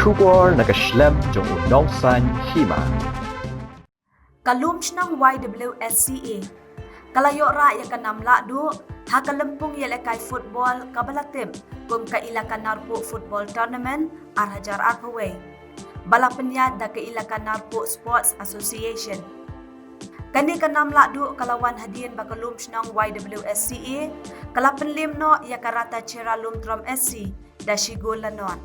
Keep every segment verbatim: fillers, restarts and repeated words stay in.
Khubor na ka shlem jong u nongsan hima. Ka lum shnong Y W S C A ka la ïoh rah ïa ka nam lahduh ha ka lympung ïalehkai football kaba la tip kum ka Elaka Narpuh Football Tournament ar hajar arphew wei, ba la pynïaid da ka Elaka Narpuh Sports Association. Kane ka nam lahduh ka la wan hadien ba ka lum shnong Y W S C A ka la pynliem noh ïa ka Rata Chera Lumtrom S C da shi gol la nod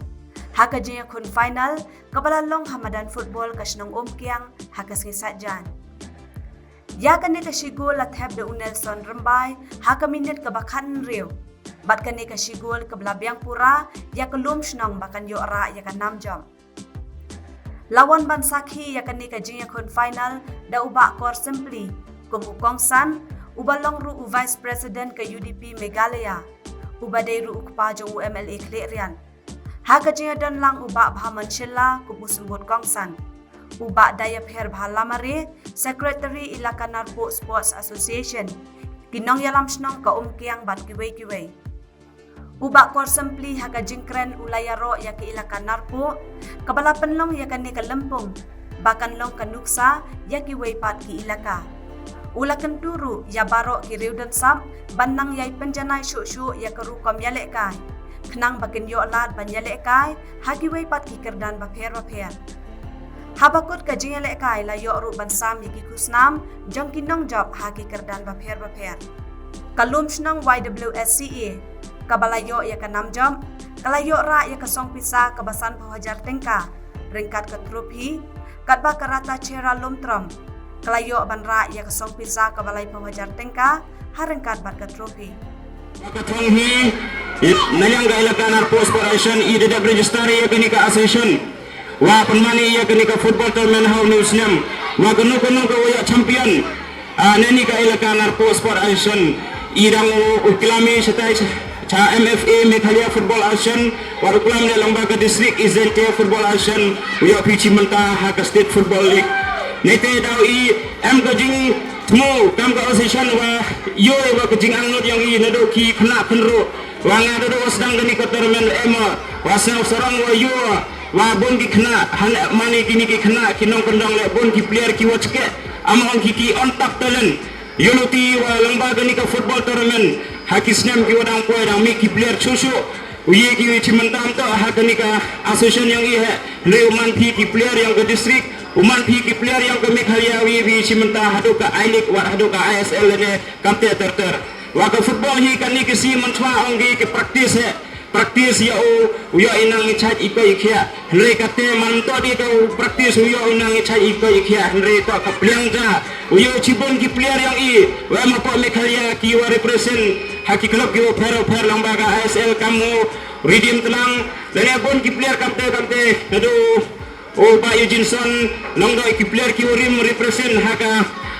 ha ka jingïakhun final kaba la long ha madan football ka shnong Umkiang ha ka sngi Saitjaiñ. Ïa kane ka shi gol la thep da u Nelson Rymbai ha ka minit kaba khathynriew. Bad kane ka shi gol kaba la biang pura ïa ka lum shnong ba kan ïoh rah ïa ka nam jop. La wan ban sakhi ïa kane ka jingïakhun final da u Bah Kor Simply kum u kongsan, uba long ruh u Vice President ka U D P Meghalaya, uba dei ruh u kpa jong u M L A Khliehriat. Ha ka jingïadon lang u Bah Bhamon Shylla kum u symbud kongsan, u Bah Dayapher Bha Lamare, Secretary Elaka Narpuh Sports Association, ki nongïalam shnong ka Umkiang bad kiwei kiwei. U Bah Kor Simply ha ka jingkren u la ïaroh ïa ka Elaka Narpuh kaba la pynlong ïa kane ka lympung ba kan long ka nuksa ïa kiwei pat ki elaka. U la kyntu ruh ïa baroh ki riew donsap ban nang ïai pynjanai shuh shuh ïa ka rukom ïalehkai khnang ba kin ïoh lad ban ïalehkai ha kiwei pat ki kyrdan bapher bapher. Haba kut ka jingïalehkai la ïoh ruh ban sam ïa ki khusnam jong ki nongjop ha ki kyrdan bapher bapher. Ka lum shnong Y W S C A kaba la ïoh ïa ka nam jop ka la ïoh rah ïa ka song pisa kaba sanphew hajar tyngka ryngkat ka trophy, katba ka Rata Chera Lumtrom ka la ïoh ban rah ïa ka song pisa kaba laiphew hajar tyngka ha ryngkat bad ka trophy. Ka thong hi, i, na liang ka Elaka Narpuh Sport Association i da dep register ïa kane ka association. Wa pynmane ïa kane ka football tournament ha une u snem. Wa kano kano ka wa ïoh champion. Ah, na kane ka Elaka Narpuh Sport Association i dang u, u klam i shatai cha, cha M F A Meghalaya Football Association. Wa u klam ne lang ba ka district i Jaintia Football Association. U ïoh phi chi mynta ha ka State Football League. Nete daw i em ka jing Mo, kam ka association wa ïoh wa ka jingangnud ïong i naduh ki khynnah khynroo. Wa nga naduh wa sdang kane ka tournament em wa sngewsarong wa ïoh wa bun ki khynnah, han mane kine ki khynnah ki nongkyndong leh bun ki player ki wa chkeh. Am ong ki ki untapped talent. Ïoh luti wa lyngba kane ka football tournament ha ki snem ki wa dang poi dang mih ki player shuh shuh. U ïoh ki ïoh chi mynta mynta ha kane ka association ïong i he. Hynrei u man phi ki player ïong ka district, u man phi ki player ïong ka Meghalaya, u ïoh phi chi mynta haduh ka I-League wat haduh ka I S L lane kamte ter ter. Wa ka football hi kane ka sngi mynchwa ong ki ki practice he. Practice ïa u, u ïoh i nang i chait i koit i khiah. Hynrei kate man to di ka u practice u ïoh i nang i chait i koit i khiah. Hynrei to ka pliang ja. U ïoh chi bun ki player ïong i. Wa ma pok Meghalaya ki wa represent ha ki club ki wa pher pher lyngba ka I S L kam u Redeem Tlang, lane bun ki player kamte kamte, naduh u Bah Eugene Son, nongdoi ki player ki wa rim represent ha ka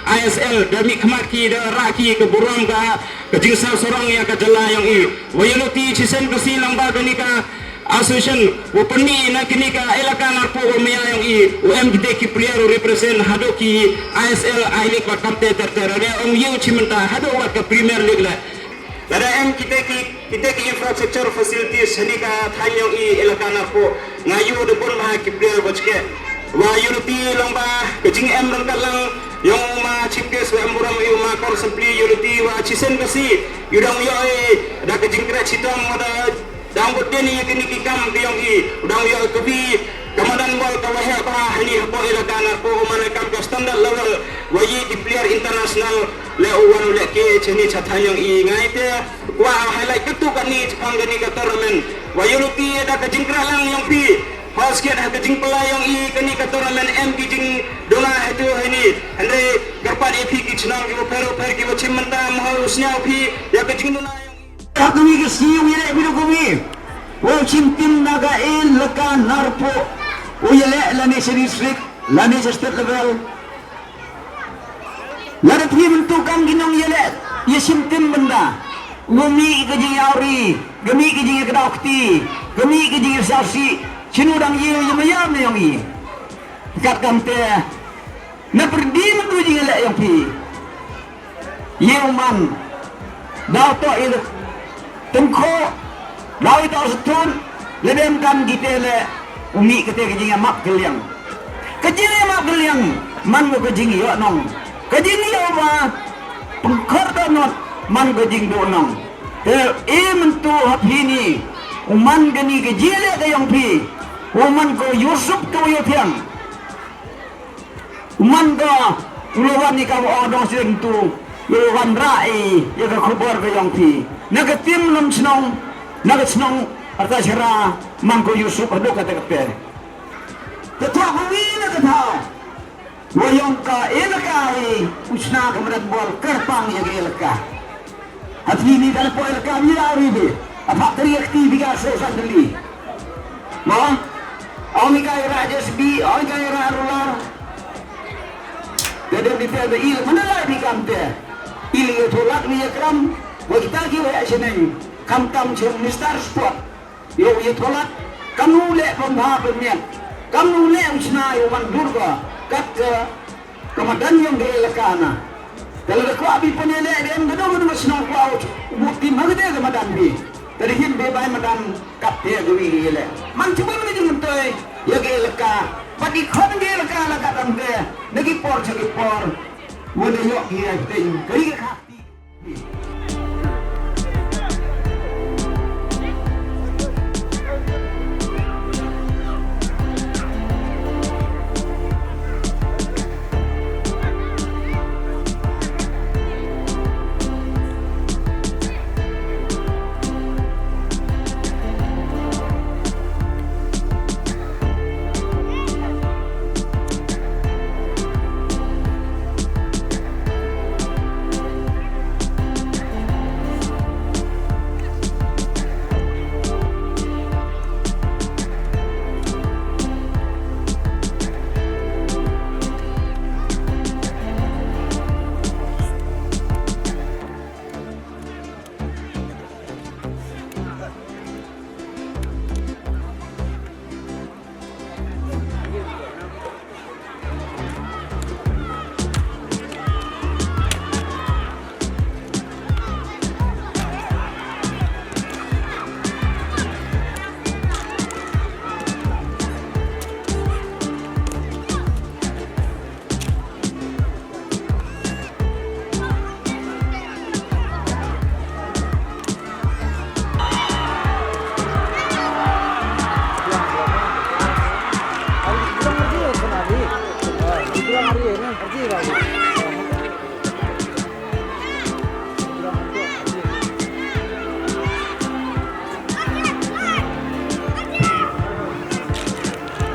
I S L, da mih khmat ki da rah ki ka burom ka, ka jingsngew sarong ïa ka jylla ïong i. Wa ïa luti chisien ka sngi lyngba kane ka association, wa pynmih na kane ka Elaka Narpuh wa maya ïong i, u em kite ki player u represent haduh ki I S L, I-League wa kamte ter ter, lane ong ïa u chi mynta haduh wat ka Premier League le. Lada em kita ki, kita ki infrastructure facilities ha kane ka thaiñ ïong i Elaka Narpuh, nga ïoh da bun bha ki player ba chkeh. Wa ïoh luti lyngba ka jingem ryngkat lang ïong u ma chief guest wa em burom ïa u ma Kor Simply, ïoh luti wa chisien ka sngi ïoh dang ïoh i da ka jingkyrpad chitom wa da dang bud dien ïa kine ki kam ki ïong i, u dang ïoh ka bi ka madan bol ka wa heh bha ha kane hapoh Elaka Narpuh, u man kam ka standard level wa ïa ki player international. Le u wan u leh ke chini cha thaiñ ïong i, ngai te kwah highlight katu kani chaphang kani ka tournament. Wa ïoh luti da ka jingkyrpad lang ïong phi. Hos kiat ha ka jingpyllait ïong i kani ka tournament em ki jingduna ha tu ha ni. Hynrei kyrpad ïa phi ki chnong ki wa pher u pher ki wa chim mynta, mo u sñiaw phi ïa ka jingduna ïong i. Ka kami ka sngi u ïaleh biduk kami. Wa u chim tim na ka Elaka Narpuh. U ïaleh lane cha district lane cha state level. Lada phi mynta kam ki nongïaleh ïa shim tim bynta, ka mih ka jingïawri, ka mih ka jingïakdaw kti, ka mih ka jingïasngewsih, shano dang ïa ïa maya na ïong i. Kat kamte na pyrdi mynta jingïaleh ïong phi. Ïa u man daw toh ïa tyngkhuh, daw ïa toh sthun, lada em kam kite leh U mih kata ka jingïamap kylliang. Ka jingïamap kylliang man ka jingïoh nong. Ka jingïoh ba pynkhor dohnud man ka jingduh nong. Te i mynta ha phi ni, u man kane ka jingïaleh ka jong phi, u man ko Yusuf to ïa thiang. U man ka u la wan ïa ka ba ong dong sien tu, u la wanrah ïa ka khubor ka jong phi. Na ka tim lam shnong, na ka shnong Arta Shara, man ko Yusuf haduh kata kata. Ka thoh ka wi na ka thaw. Wa ïong ka elaka i u shna ka madan bol kyrpang ïa ka elaka. Hati ni dal po elaka mi ra ri be. Apa teri akti biga so sandali. Mo? Ong ka ira J C B, ong ka ira rular. Dede di te il mana lai bi kam te. Il ïa tholat mi ïa kram. Wa kita ki wa ïa sheneng. Kam kam shem Mister Sport. Ïoh ïathuhlat, kam u leh pynbha pynmiat, kam u leh u shna ïa u man Durga, kat ka, ka madan ïong ka elaka na. Te lada kwah bi pynïaleh dei em ka dong ka dong ka shnong kwah u, u buh tim ha ka dei ka madan bi. Te da hin be bai madan kat te ka wi ka ïaleh. Man chuba ka jingmyntoi ïa ka elaka. Pat i khon ka elaka la kat am te, na ki por sha ki por. Wa da ïoh ki ïa ki teng, ka ri ka khak.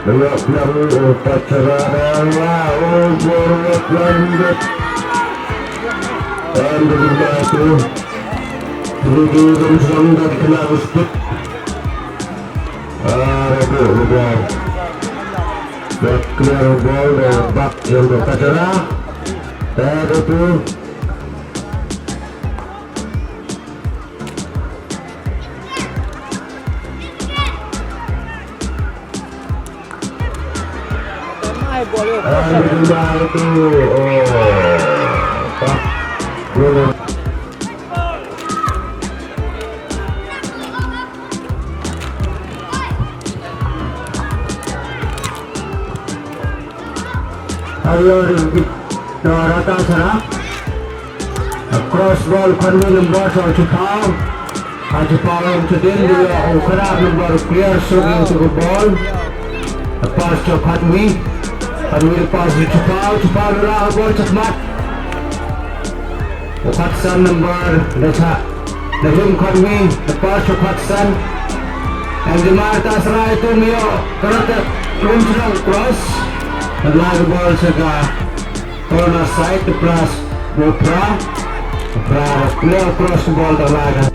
Tengah biang upacara dah lah, oh, buat lanjut. Dan begitu, begitu, dan sedang dah kena respect. Ah, itu, udah. Dah clear ball, dah bak yang upacara. Dah itu. Hello, Dorata Sara. Cross ball, khun wi number saw chipau. Ha chipau lam chadin dia u khrap number clear, so dia tu ball. Pass to khun wi. Khun wi pass to chipau, chipau ra ball chakmat. U Khatsan number da cha. Da him khun wi, da pass to Khatsan. And the Marta Sara tu mio, karate, kum chang cross. And lag ball chaka. Corner side to plus Bopra. Bopra play across the ball to Laga.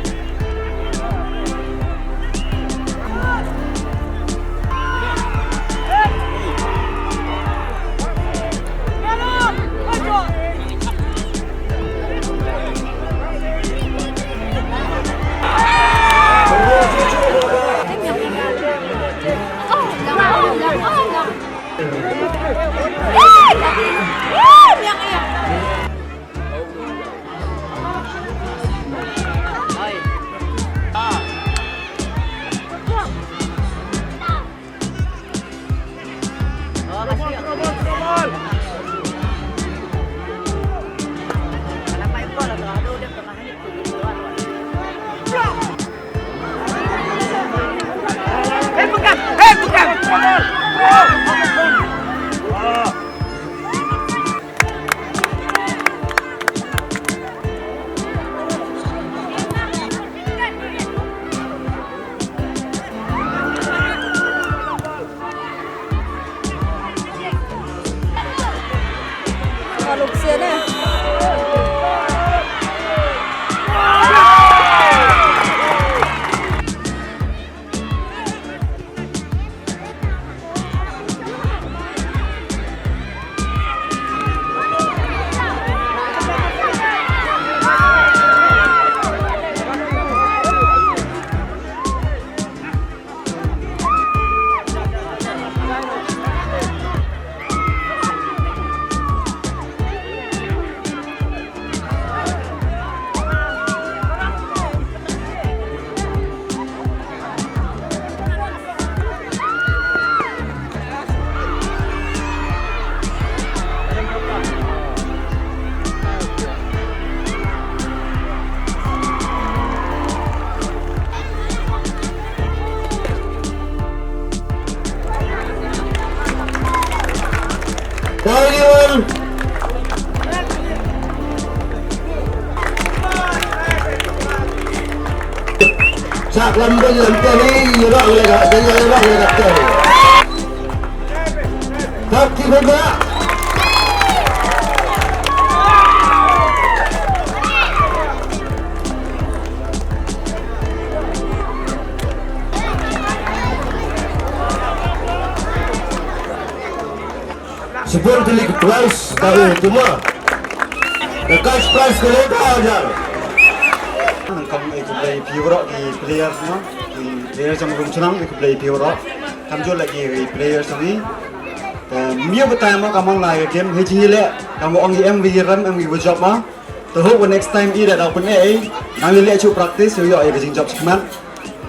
Down you one. Sak lambung lambung ni, you rock like a, you rock like a. Sak ki benda. Shibun tylli ki prize ka u tuma. The cash prize ka le ka hajar. Nang kam e khublei phi waroh ki players mo. Ki players jong Umshnong e khublei phi waroh. Kam ju lagi ki players jong i. Te mia batai mo kam ong la e game hi jing i le. Kam ong i em wi rem em wi jop mo. Te hope next time i da da pun e. Nang i le chu practice yo yo e ka jing jop sman.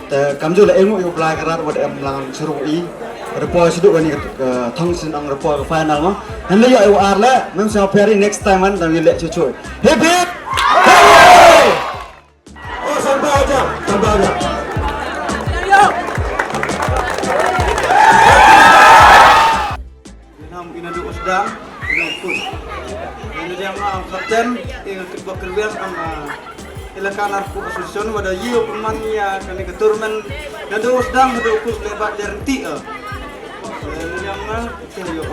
Te kam ju le engu yu blai karat wat em lang suru i. Repo sidu wani, eh, thong sin ang repo ke final mo. Hen le yu ar le mem sa peri next time man dan le chu chu. Hip hip. Oh, sampai aja, sampai aja. Ina du usdang, ina pun. Ina dia ma kapten, ina kebak kerbian ama Elaka Narku Association wada yu pemain ya kani ke tournament. Nadu sedang nadu kus lebat der ti a. Yang na kita yo.